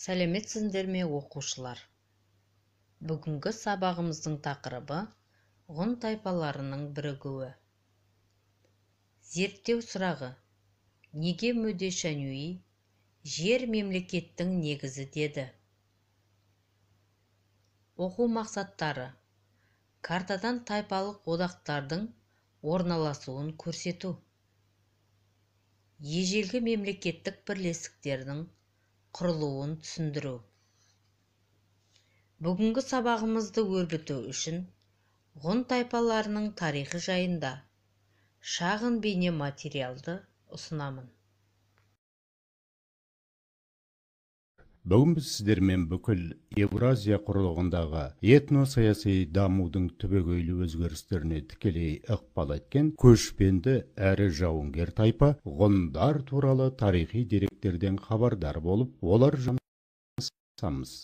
Сәлеметсіздер ме, оқушылар? Бүгінгі сабағымыздың тақырыбы ғұн тайпаларының бірігуі. Зерттеу сұрағы: неге Мөде Шәнюи жер мемлекеттің негізі деді? Оқу мақсаттары: картадан тайпалық одақтардың орналасуын көрсету, ежелгі мемлекеттік бірлестіктердің құрылуын түсіндіру. Бүгінгі сабағымызды өрбіту үшін ғұн тайпаларының тарихы жайында шағын бейне материалды ұсынамын. Бүгін біз сіздермен бүкіл Евразия құрлығындағы этносаяси дамудың түбегейлі өзгерістеріне тікелей ықпал еткен көшпенді әрі жауынгер тайпа ғұндар туралы тарихи деректерден хабардар болып, олар танысамыз.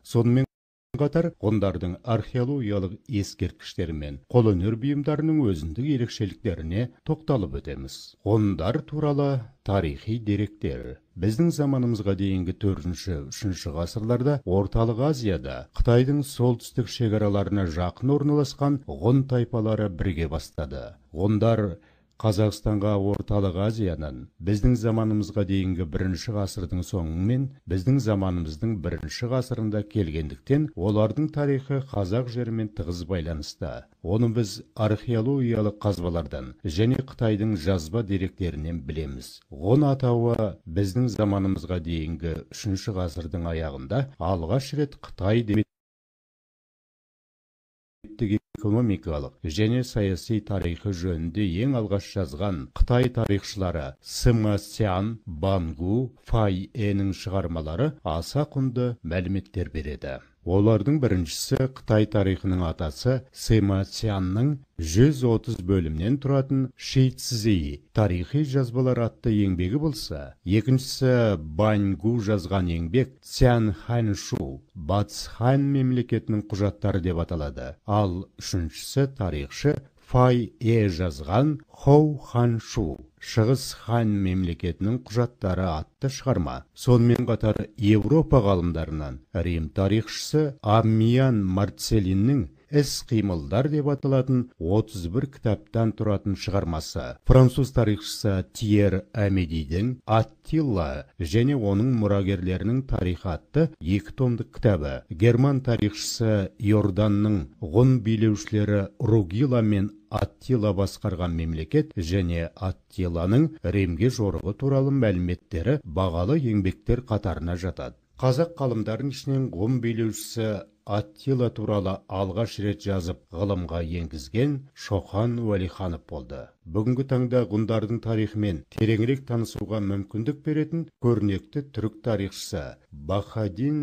Сонымен қатар ғұндардың археологиялық ескерткіштері мен қолөнер бұйымдарының өзіндік ерекшеліктеріне тоқталып өтеміз. Ғұндар туралы тарихи деректер. Біздің заманымызға дейінгі 4-3 ғасырларда Орталық Азияда Қытайдың солтүстік шекараларына жақын орналасқан ғұн тайпалары бірге бастады. Ғұндар Қазақстанға Орталық Азиядан біздің заманымызға дейінгі 1 ғасырдың соңы мен біздің заманымыздың 1 ғасырында келгендіктен, олардың тарихы қазақ жерімен тығыз байланысты. Оны біз археологиялық қазбалардан және Қытайдың жазба деректерінен білеміз. Ғұн атауы біздің заманымызға дейінгі 3 ғасырдың аяғында алғаш рет Қытай экономикалық және саяси тарихы жөнінде ең алғаш жазған Қытай тарихшылары Сыма Цян, Бангу, Фай Энің шығармалары аса құнды мәліметтер береді. Олардың біріншісі Қытай тарихының атасы Сыма Цянның 130 бөлімнен тұратын Ши Цзи тарихи жазбалар атты еңбегі болса, екіншісі Баньгу жазған еңбек Цян Хан Шу, Батыс Хан мемлекетінің құжаттары деп аталады. Ал үшіншісі тарихшы Фай Э жазған Хоу Хан Шу, Шығыс Хан мемлекетінің құжаттары атты шығарма. Сонымен қатар Европа ғалымдарынан Рим тарихшысы Аммиан Марцелиннің Іс-қимылдар деп аталатын 31 кітаптан тұратын шығармасы, француз тарихшысы Тьер Амедидің Аттила және оның мұрагерлерінің тарихы атты 2 томдық кітабы, герман тарихшысы Иорданның ғұн билеушілері Ругила мен Аттила басқарған мемлекет және Аттиланың Римге жорығы туралы мәліметтері бағалы еңбектер қатарына жатады. Қазақ ғалымдарының ішінен ғұн билеушісі Аттила туралы алғаш рет жазып ғылымға енгізген Шоқан Уәлиханов болды. Бүгінгі таңда ғұндардың тарихымен тереңірек танысуға мүмкіндік беретін көрнекті түрік тарихшысы Бахадин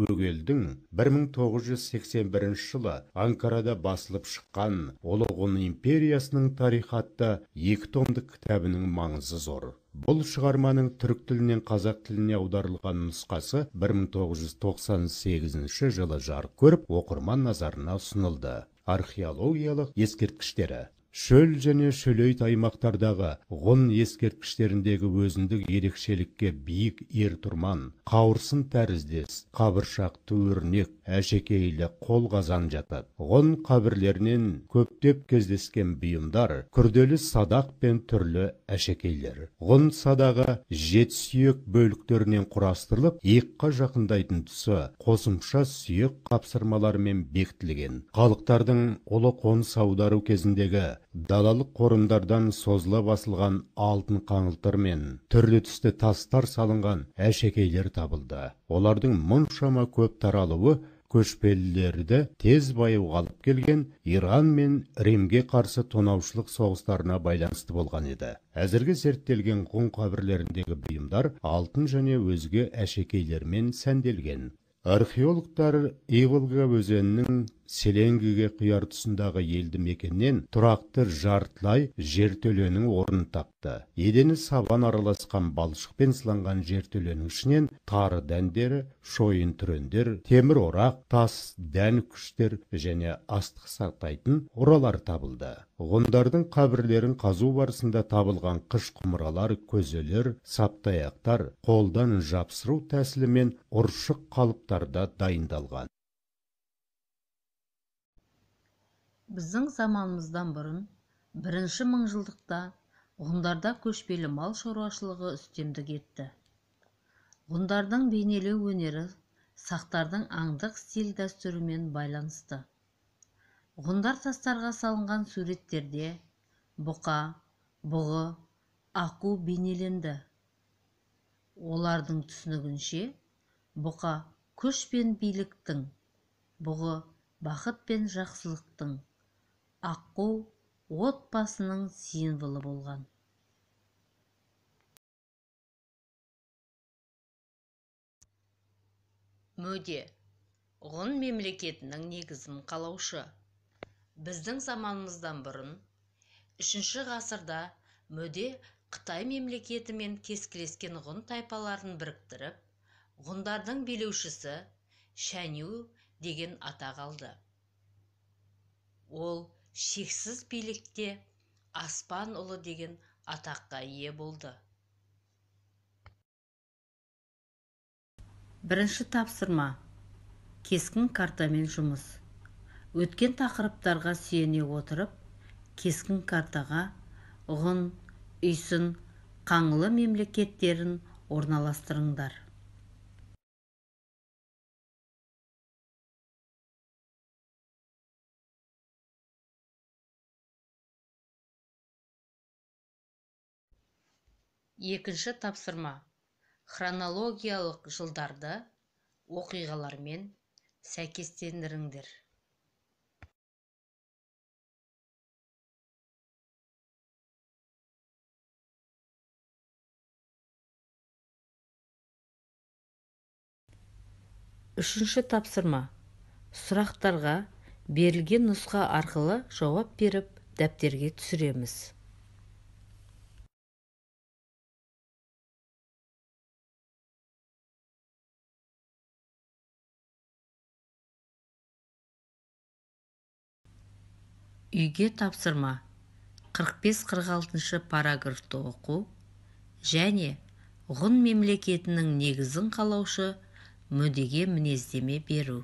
Өгелдің 1981 жылы Анкарада басылып шыққан Ұлы Ғұн империясының тарихы атты 2 томдық кітабының маңызы зор. Бұл шығарманың түрік тілінен қазақ тіліне аударылған нұсқасы 1998 жылы жарық көріп, оқырман назарына ұсынылды. Археологиялық ескерткіштері. Шөл және шөлейт аймақтардағы ғұн ескерткіштеріндегі өзіндік ерекшелікке биік ертұрман, қауырсын тәріздес, қабыршақты өрнек, әшекейлі қол қазан жатады. Ғұн қабірлерінен көптеп кездескен бұйымдар күрделі садақ пен түрлі әшекейлер. Ғұн садағы 7 сүйек бөліктерінен құрастырылып, иыққа жақындайтын тұсы қосымша сүйек қапсырмаларымен бекітілген. Халықтардың ұлы қоныс аудару кезіндегі далалық қорымдардан созыла басылған алтын қаңылтыр мен түрлі түсті тастар салынған әшекейлер табылды. Олардың мұншама көп таралуы көшпелілерді тез баюға алып келген Иран мен Римге қарсы тонаушылық соғыстарына байланысты болған еді. Әзірге зерттелген ғұн қабірлеріндегі бұйымдар алтын және өзге әшекейлермен сәнделген. Археологтар Иволга өзенінің Селенгіге құяр тұсындағы елді мекеннен тұрақты жартылай жертөленің орнын тапты. Едені сабан араласқан балшықпен сыланған жертөленің ішінен тары дәндері, шойын түрендер, темір орақ, тас дән күштер және астық сақтайтын ұралар табылды. Ғұндардың қабірлерін қазу барысында табылған қыш құмыралар, көзелер, саптаяқтар, қолдан жапсыру тәсілімен ұршық қалыптарда дайындалған. Біздің заманымыздан бұрын бірінші мыңжылдықта ғұндарда көшпелі мал шаруашылығы үстемдік етті. Ғұндардың бейнелеу өнері сақтардың аңдық стиль дәстүрімен байланысты. Ғұндар тастарға салынған суреттерде бұқа, бұғы, аққу бейнеленді. Олардың түсінігінше, бұқа күш пен биліктің, бұғы бақыт пен жақсылықтың, аққу отбасының символы болған. Мөде ғұн мемлекетінің негізін қалаушы. Біздің заманымыздан бұрын 3 ғасырда Мөде Қытай мемлекетімен кескілескен ғұн тайпаларын біріктіріп, ғұндардың билеушісі Шәню деген атақ алды. Ол шексіз билікте Аспан ұлы деген атаққа ие болды. Бірінші тапсырма. Кескін картамен жұмыс. Өткен тақырыптарға сүйене отырып, кескін картаға Ғұн, Үйсін, Қаңлы мемлекеттерін орналастырыңдар. Екінші тапсырма. Хронологиялық жылдарды оқиғалармен сәйкестендіріңдер. Үшінші тапсырма. Сұрақтарға берілген нұсқа арқылы жауап беріп, дәптерге түсіреміз. Үйге тапсырма. 45-46 параграфты оқу және Ғұн мемлекетінің негізін қалаушы Мөдеге мінездеме беру.